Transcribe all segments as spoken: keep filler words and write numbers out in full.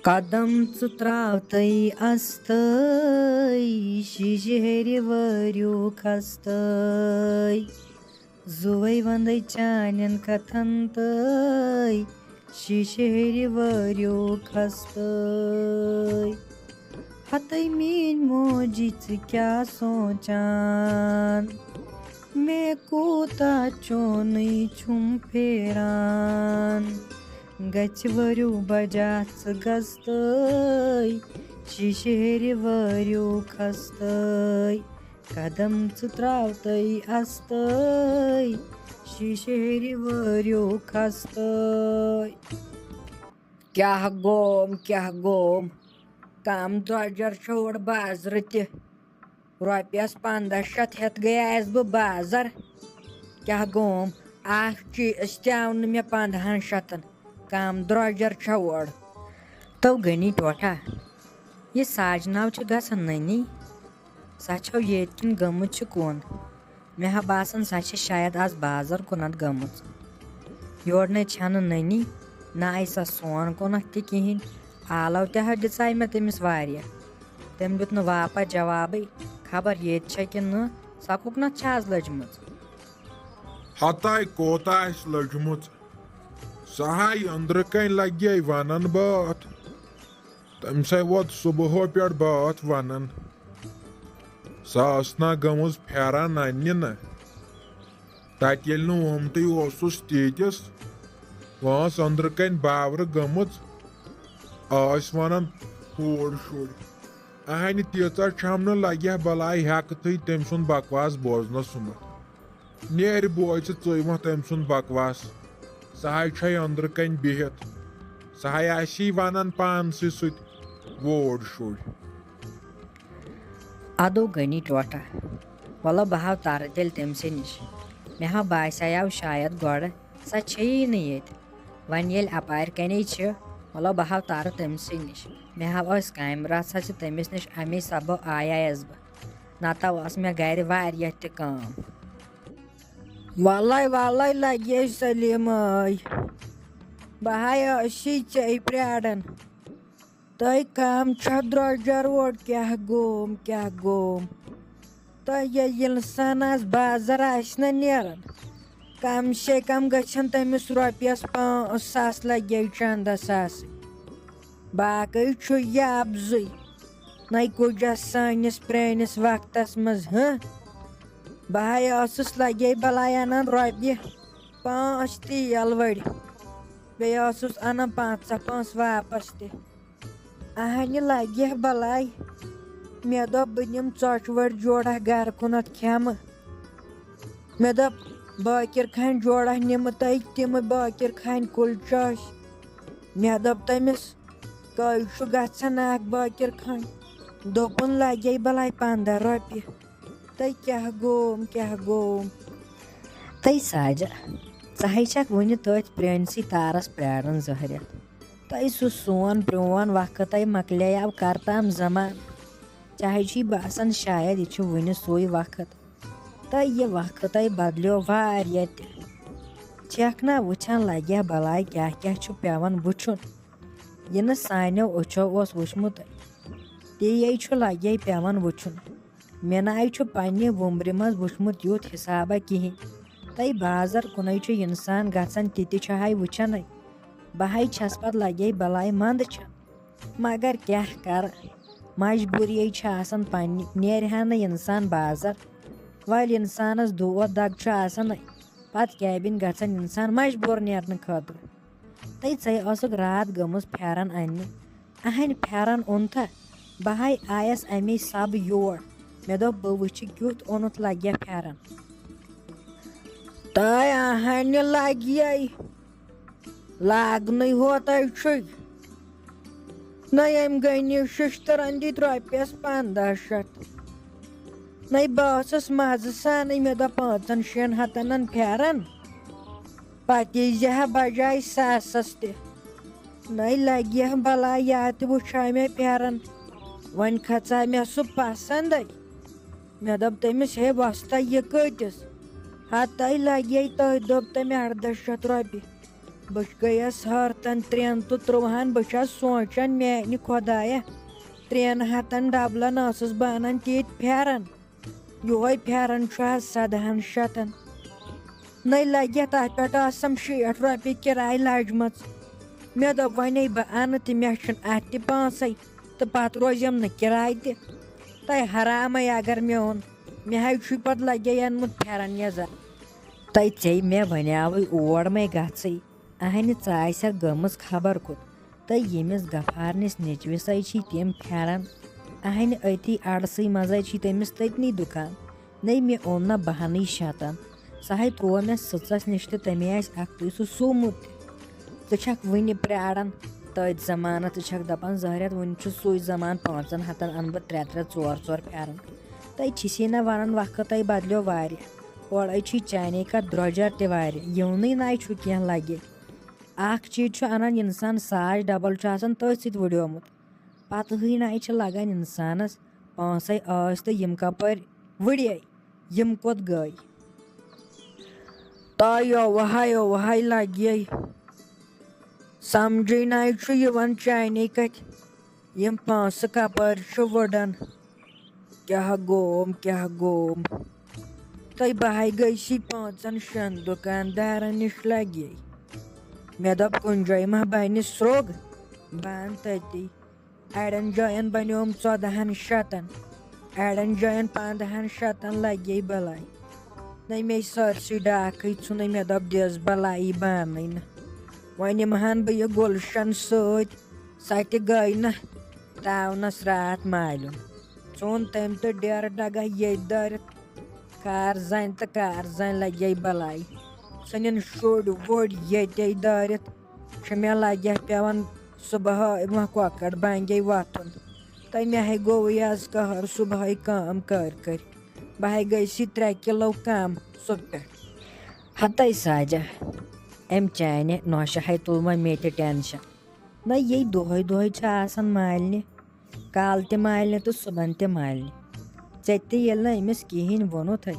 قدم ژٕ ترٛاوتَے استَے، شیٖشہٕ ہیٚرِ وٲرِو کھستَے۔ زُوَے وَندَے چانٮ۪ن کَتھَن تَے، شیٖشہٕ ہیٚرِ وٲرِو کھستَے۔ ہَتَے میٛٲنۍ موجی ژٕ کیٛاہ سونٛچان؟ مےٚ کوٗتاہ چونٕے چھُم پھیران۔ گژھِ ؤرِو بجا ژٕ گژھتَے، شیٖشہٕ ہیٚرِ وٲرِو کھستَے۔ قدم ژٕ ترٛاوتَے استَے، شیٖشہٕ ہیٚرِ وٲرِو کھستَے۔ کیٛاہ گوم، کیٛاہ گوم؟ کم درٛۄجر چھُ اورٕ بازرٕ تہِ۔ رۄپیَس پنٛداہ شیٚتھ ہٮ۪تھ گٔیس بہٕ بازر۔ کیٛاہ گوم؟ اکھ چیٖز تہِ آو نہٕ مےٚ پنٛدہَن شیٚتَن۔ کم درٛۄجر چھےٚ اورٕ۔ تو غنی ٹوٹھا، یہِ ساجناو چھِ گژھان نٔنی۔ سۄ چھو ییٚتہِ کِنۍ گٔمٕژ چھِ کُن۔ مےٚ ہا باسان، سۄ چھِ شاید آز بازر کُنتھ گٔمٕژ۔ یورٕ نے چھَنہٕ نٔنی، نہ آیہِ سۄ سون کُنتھ تہِ کِہیٖنۍ۔ آلو تہِ ہا دِژاے مےٚ تٔمِس واریاہ۔ تٔمۍ دیُت نہٕ واپس جوابٕے۔ خبر ییٚتہِ چھےٚ کِنہٕ نہٕ، سۄ کُکنتھ چھےٚ آز لٔجمٕژ۔ ہتاے کوتاہ آسہِ لٔجمٕژ؟ سۄ ہاے أنٛدرٕ کنۍ لگے ونان بٲتھ۔ تٔمۍ سٕے ووت صبحو پٮ۪ٹھ بٲتھ ونان۔ سۄ ٲس نا گٔمٕژ پھیران اننہِ نہ۔ تتہِ ییٚلہِ نہٕ ووٚمتُے اوسُس تیٖتِس، وۄنۍ ٲس أنٛدرٕ کنۍ باورٕ گٔمٕژ۔ ٲسۍ ونان، ہور شُرۍ۔ اہنہِ تیٖژاہ چھم نہٕ لگہِ ہا بلاے ہٮ۪کہٕ تھٕے تٔمۍ سُنٛد بکواس بوزنس سُمتھ۔ نیرِ بوے ژٕ ژٕے وۄنۍ تٔمۍ سُنٛد بکواس۔ سۄ ہاے چھے أنٛدرٕ کنۍ بِہِتھ۔ سۄ ہاے آسی ونان پانسٕے سۭتۍ، ووڈ شُرۍ۔ ادو غنی ٹوٹھا، وَلہٕ بہٕ ہاو تَرٕ تیٚلہِ تٔمۍ سٕے نِش۔ مےٚ ہا باسیٛاو شاید گۄڈٕ سۄ چھیی نہٕ ییٚتہِ۔ وۄنۍ ییٚلہِ اَپارِ کَنے چھِ، وَلہٕ بہٕ ہاو تَرٕ تٔمۍ سٕے نِش۔ مےٚ ہا ٲسۍ کامہِ رَژھ ہا چھِ تٔمِس نِش، اَمے سببہٕ آیایس بہٕ۔ نَتہٕ ٲس مےٚ گَرِ واریاہ تہِ کٲم۔ وَلَے وَلَے لَگے سلیٖمٲے، بہٕ ہاے ٲسی ژےٚ پرٛاران۔ تۄہہِ کم چھا درٛۄجر اورٕ؟ کیٛاہ گوم، کیٛاہ گوم؟ تۄہہِ ییٚلہِ اِنسان آز بازر آسہِ نہ نیران، کم سے کم گژھن تٔمِس رۄپیس پانٛژھ ساس لگے چندس آسٕنۍ۔ باقٕے چھُ یہِ اَپزُے۔ نَے کُجس سٲنِس پرٛٲنِس وقتس منٛز، ہہ؟ بہٕ ہاے ٲسٕس لگے بلاے انان رۄپیہِ پانٛژھ تیل وٕڑِ۔ بیٚیہِ ٲسٕس انان پنٛژاہ پونٛسہٕ واپس تہِ۔ اہنہِ لگہِ بلاے۔ مےٚ دوٚپ، بہٕ نِمہٕ ژۄچہِ وٲرۍ جوڑہ گرٕ کُنتھ کھٮ۪مہٕ۔ مےٚ دوٚپ، بٲکِر خانہِ جوڑہ نِمہٕ تٔتۍ تِمہٕ بٲکِر خانہِ کُلچہِ ٲسۍ۔ مےٚ دوٚپ تٔمِس، کٔہۍ چھُ گژھان اکھ بٲکِر خانہِ؟ دوٚپُن، لگے بلاے پنٛداہ رۄپیہِ۔ تہٕ کیٛاہ گوم، کیٛاہ گوم؟ تہٕ ساجہ، ژٕ ہے چھکھ وُنہِ تٔتھۍ پرٛٲنسٕے تارس پرٛاران زہرٮ۪تھ۔ تۄہہِ سُہ سون پرٛون وقت ہے مۄکلیو کرتام زمان۔ چاہے چھُے باسان شاید یہِ چھُ وُنہِ سُے وقت۔ تہٕ یہِ وقت ہے بدلیو واریاہ تہِ۔ چھکھ نا وٕچھان لگیا بلاے کیٛاہ کیٛاہ چھُ پٮ۪وان وٕچھُن۔ یہِ نہٕ سانیو أچھو اوس وٕچھمُت، تی ہے چھُ لگیا پٮ۪وان وٕچھُن۔ مےٚ نہ ہے چھُ پننہِ وُمرِ منٛز وٕچھمُت یُتھ حسابہ کِہیٖنۍ۔ تہٕ بازر کُنٕے چھُ انسان گژھان، تہِ تہِ چھُ ہاے وٕچھان۔ بہٕ ہاے چھَس پتہٕ لگے بلاے منٛدٕ چھَن۔ مگر کیٛاہ کرٕ، مجبوٗری چھِ آسان پننہِ، نیرِ ہا نہٕ انسان بازر۔ وۄلۍ انسانس دود دگ چھُ آسان، پتہٕ کیٛاہ بنہِ گژھان انسان مجبوٗر نیرنہٕ خٲطرٕ۔ تہٕ ژے ٲسٕکھ راتھ گٔمٕژ پھیرن اننہِ۔ اہنہِ پھیرن اوٚن تھا؟ بہٕ ہاے آیس امی سب یور۔ مےٚ دوٚپ، بہٕ وٕچھِ کیُتھ اوٚنُتھ لگیا پھیرن۔ تہٕ اہنہِ لگیے، لاگنٕے ہوتاے چھُے۔ نَے أمۍ غنی شِشتٕرن دِتۍ رۄپیس پنٛداہ شیٚتھ۔ نَے بہٕ ٲسٕس مزٕ سانٕے، مےٚ دوٚپ، پانٛژن شٮ۪ن ہتن ان پھیرن۔ پتہٕ یی زِ ہا بجاے ساسس تہِ۔ نَے لگہِ ہا بلاے، یا تہِ وٕچھا مےٚ پھیرن۔ وۄنۍ کھژا مےٚ سُہ پسندے۔ مےٚ دوٚپ تٔمِس، ہے وۄستا، یہِ کۭتِس؟ ہتَے لگے، تٔتھۍ دوٚپ تٔمۍ اردہ شیٚتھ رۄپیہِ۔ بہٕ گٔیَس حٲرتن ترٛٮ۪ن تہٕ ترٛۆہَن۔ بہٕ چھَس سونٛچان، میٛانہِ خۄدایہ، ترٛٮ۪ن ہَتَن ڈبلن ٲسٕس بہٕ اَنان تِتھۍ پھٮ۪رن۔ یِہوٚے پھٮ۪رن چھُ آز سَدہَن شَتَن۔ نٔے لَگہِ تَتھ پٮ۪ٹھ آسَم شیٹھ رۄپیہِ کِراے لَجمٕژ۔ مےٚ دوٚپ، وۄنۍ بہٕ اَنہٕ تہِ، مےٚ چھُنہٕ اَتھ تہِ پونٛسَے، تہٕ پَتہٕ روزٮ۪م نہٕ کِراے تہِ۔ تۄہہِ حرامَے اگر مےٚ اوٚن، مےٚ حظ چھُے پَتہٕ لَگے اوٚنمُت پھٮ۪رن یَزار۔ تۄہہِ ژے مےٚ وَنیٛاوٕے اور مَے گژھٕے۔ اہنہِ ژایہِ سا گٔمٕژ خبر کوٚت۔ تہٕ ییٚمِس غفارنِس نیٚچوِسَے چھی تِم پھٮ۪رن، اہنہِ أتی اَڑسٕے منٛزَے چھی تٔمِس تٔتنی دُکان۔ نَے مےٚ اوٚن نہ بہانٕے شَتَن۔ سُہ ہے ترٛوو مےٚ سٕژَس نِش تہٕ تٔمۍ آسہِ اَکھتُے سُہ سُومُت تہِ۔ ژٕ چھَکھ وٕنہِ پرٛاران تٔتھۍ زمانَس، ژٕ چھَکھ دَپان ظٲہرَت وٕنہِ چھُ سُے زمان، پانٛژَن ہَتَن اَنہٕ بہٕ ترٛےٚ ترٛےٚ ژور ژور پھٮ۪رن۔ تۄہہِ چھِسے نہ وَنان وقتَے بدلیو واریاہ، اورَے چھی چانے کَتھ درٛۄجَر تہِ واریاہ، یِونٕے نَے چھُ کینٛہہ لَگہِ۔ اکھ چیٖز چھُ اَنان اِنسان، ساس ڈبل چھُ آسان تٔتھۍ سۭتۍ وُڈیومُت۔ پَتہٕ ہٕے نَے چھِ لَگان اِنسانَس پانٛژَے ٲسۍ تہٕ یِم کَپٲرۍ وُڈے، یِم کوٚت گٔے؟ تہٕ یوٚوہَے یوٚوہَے لَگہِ۔ سَمجھٕے نَے چھُ یِوان چانے کَتھِ، یِم پونٛسہٕ کَپٲرۍ چھِ وُڈان۔ کیٛاہ گوم، کیٛاہ گوم؟ تہٕ بہٕ ہاے گٔیسی پانٛژن شٮ۪ن دُکاندارن نِش لگے۔ مےٚ دوٚپ، کُنہِ جایہِ ما بنہِ سرٛوگ؟ بہٕ انہٕ تٔتی۔ اڑٮ۪ن جاین بنیوم ژۄدہن شتن، اڑٮ۪ن جاین پندہن شتن لگے بلاے۔ نہ مےٚ سٲرسٕے ڈاکھٕے ژھُنٕے، مےٚ دوٚپ، دِس بلایی بانٕے نہٕ۔ وۄنۍ نِمہٕ ہن بہٕ یہِ گُلشن سۭتۍ، سۄ تہِ گٔے نہٕ تاونس راتھ مالیُن۔ ژھُن تٔمۍ تہٕ ڈیرٕ ڈگہ ییٚتۍ دٲرِتھ۔ کار زنہِ تہٕ کار زنہِ لگے بلاے۔ ژھٕنِن شُرۍ وُرۍ ییٚتے دٲرِتھ۔ چھُ مےٚ لگہِ پٮ۪وان صبحٲے وۄنۍ کۄکر بنگے وۄتھُن۔ تہٕ مےٚ ہے گوٚوُے از قہر صبحٲے کٲم کٔرۍ کٔرۍ۔ بہٕ ہے گٔیسی ترٛےٚ کِلو کم صُبح پٮ۪ٹھ۔ ہتے ساجہ، أمۍ چانہِ نوشہِ ہے تُل وۄنۍ مےٚ تہِ ٹینشن۔ نہ، یے دۄہے دۄہے چھِ آسان مالنہِ، کالہٕ تہِ مالنہِ تہٕ صُبحن تہِ مالنہِ۔ ژےٚ تہِ ییٚلہِ نہٕ أمِس کِہیٖنۍ ووٚنُتھے،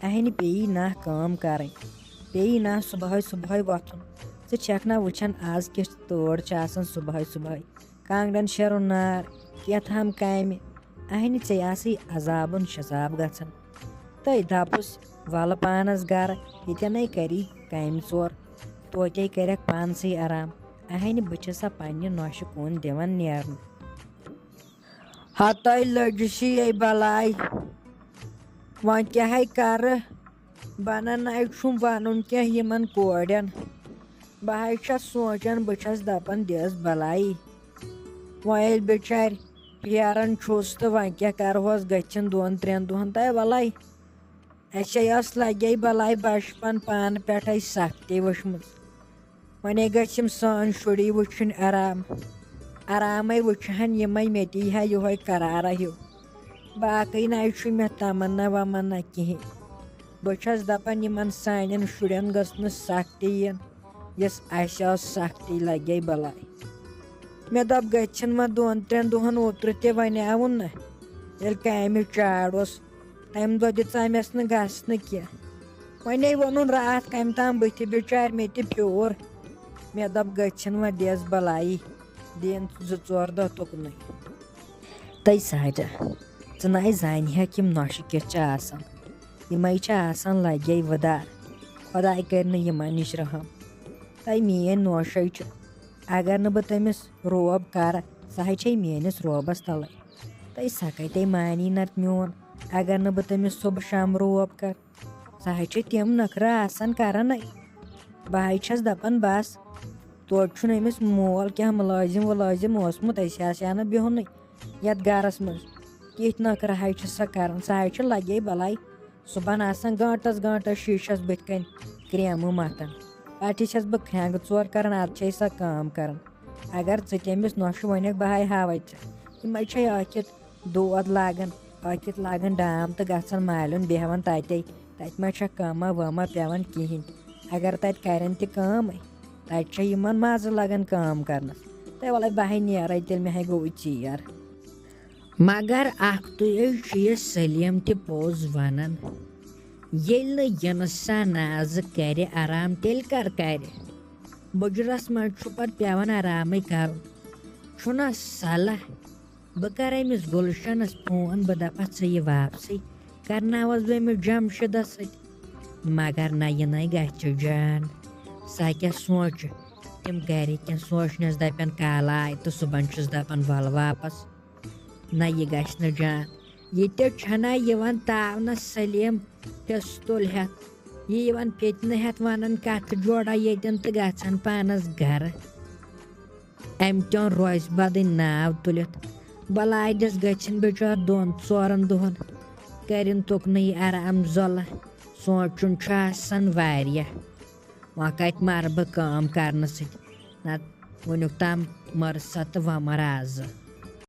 اہنہِ پیٚیی نہ کٲم کرٕنۍ، پیٚیی نہ صُبحٲے صُبحٲے وۄتھُن۔ ژٕ چھَکھ نہ وٕچھان آز کِژھ تۭر چھِ آسان صُبحٲے صُبحٲے، کانٛگڑٮ۪ن شیرُن نار، کیٛاہ تام کامہِ، اہنہِ ژےٚ آسٕے عذابُن شذاب گژھان۔ تہٕ دَپُس، وَلہٕ پانَس گَرٕ، ییٚتٮ۪نَے کَری کامہِ ژور، توتہِ کَرٮ۪کھ پانسٕے آرام۔ اَہَنہِ بہٕ چھَسا پنٛنہِ نۄشہِ کُن دِوان نیرنہٕ۔ ہَتَے لٔجِسی یے بَلاے، وۄنۍ کیٛاہ ہے کَرٕ؟ بَنَن نَے چھُم وَنُن کینٛہہ یِمَن کورٮ۪ن۔ بہٕ ہے چھَس سونٛچان، بہٕ چھَس دَپان دِس بَلایی۔ وۄنۍ ییٚلہِ بِچارِ پھیران چھُس تہٕ وۄنۍ کیٛاہ کَرٕہوس گٔژھِن دۄن ترٛٮ۪ن دۄہَن تام وَلَے۔ اَسے ٲس لَگے بَلاے بَچپَن پانہٕ پٮ۪ٹھَے سَختی وٕچھمٕژ۔ وۄنۍ گٔژھۍ یِم سٲنۍ شُری وٕچھِنۍ آرام۔ آرامَے وٕچھِ ہَن یِمَے، مےٚ تہِ یی ہا یِہوٚے قرارا ہیوٗ۔ باقٕے نَے چھُ مےٚ تَمَنّا وَمَنّا کِہیٖنۍ۔ بہٕ چھَس دَپان یِمَن سانٮ۪ن شُرٮ۪ن گٔژھ نہٕ سَختی یِن، یۄس اَسہِ ٲس سَختی لَگے بَلاے۔ مےٚ دوٚپ گٔژھِن وۄنۍ دۄن ترٛٮ۪ن دۄہَن اوترٕ تہِ وَنیٛاوُن نہ، ییٚلہِ کامہِ چار اوس، تَمہِ دۄہ دِژ أمِس نہٕ گژھنہٕ کینٛہہ۔ وۄنے ووٚنُن راتھ کَمہِ تام بٕتھِ بِچارِ مےٚ تہِ پھیوٗر۔ مےٚ دوٚپ گٔژھِن وۄنۍ دِس بَلایی، دِن زٕ ژور دۄہ تُکنُے۔ تَے ساجہ، ژٕ نَے زانہِ ہٮ۪کھ یِم نۄشہِ کِتھ چھِ آسان۔ یِمَے چھِ آسان لَگے وٕدار۔ خۄداے کَرِ نہٕ یِمَن نِش رحم۔ تَے میٛٲنۍ نوشَے چھِ، اگر نہٕ بہٕ تٔمِس روب کَرٕ، سۄ ہے چھے میٛٲنِس روبَس تَلَے۔ تہٕ سۄ کَتہِ مانی نَتہٕ میون، اگر نہٕ بہٕ تٔمِس صُبح شام روب کَرٕ؟ سۄ ہے چھِ تِم نٔخرٕ آسان کَرَنَے۔ بہٕ ہے چھَس دَپان بَس، توتہِ چھُنہٕ أمِس مول کینٛہہ مُلٲزِم وُلٲزِم اوسمُت، أسۍ آسہِ ہا نہٕ بِہُنٕے یَتھ گَرَس منٛز۔ تِتھۍ نٔخرٕ ہے چھِ سۄ کَران، سۄ ہے چھِ لَگے بَلاے۔ صُبحن آسان گٲنٛٹس گٲنٛٹس شیٖشس بٕتھِ کنہِ کرٛیمہٕ متھان۔ پتہٕ چھَس بہٕ کھرٛٮ۪نٛگہٕ ژور کران، اَدٕ چھے سۄ کٲم کران۔ اگر ژٕ تٔمِس نۄشہِ ؤنِکھ، بہٕ ہاے ہاوَے ژےٚ۔ یِمَے چھے ٲکھِتھ دود لاگان، ٲکھِتھ لاگان ڈام تہٕ گژھان مالیُن بیٚہوان تَتے۔ تَتہِ ما چھےٚ کٲمہ وٲمہ پٮ۪وان کِہیٖنۍ۔ اگر تَتہِ کَرن تہِ کٲمٕے، تَتہِ چھےٚ یِمَن مَزٕ لگان کٲم کرنَس۔ تہٕ وَلَے بہٕ ہاے نیرَے تیٚلہِ، مےٚ ہاے گوٚوُے ژیر۔ مگر اکھ تُے چھُ یہِ سلیٖم تہِ پوٚز وَنان، ییٚلہِ نہٕ یِنہٕ سا نازٕ کَرِ آرام، تیٚلہِ کر کَرِ؟ بُجرَس منٛز چھُ پَتہٕ پٮ۪وان آرامٕے کَرُن۔ چھُنہ صلاح، بہٕ کَرٕ أمِس گُلشَنَس فون، بہٕ دَپَس ژٕ یہِ واپسٕے، کَرناوَس بہٕ أمِس جَمشیٖدَس سۭتۍ۔ مگر نہ، یہِ نَے گژھِ جان۔ سۄ کیٛاہ سونٛچہِ؟ تِم گَرِکٮ۪ن سونٛچنَس دَپن کالہٕ آے تہٕ صُبحن چھُس دَپان وَلہٕ واپَس۔ نہ، یہِ گژھِ نہٕ جان۔ یہِ تہِ چھَنا یِوان تاونَس سلیٖم پِستول ہٮ۪تھ۔ یہِ یِوان فتنہٕ ہٮ۪تھ وَنان کَتھٕ جوڑا ییٚتٮ۪ن تہٕ گژھان پانَس گَرٕ۔ أمۍ کیوٚن روزِ بدٕنۍ ناو تُلِتھ۔ بَلاے دِس گٔژھِن بِچور دۄن ژورَن دۄہَن۔ کٔرِن تُکنٕے آرام زۄلہٕ۔ سونٛچُن چھُ آسان واریاہ۔ وۄنۍ کَتہِ مَرٕ بہٕ کٲم کَرنہٕ سۭتۍ؟ نَتہٕ وٕنیُک تام مٔر سۄ تہٕ وۄنۍ مَرٕ آز۔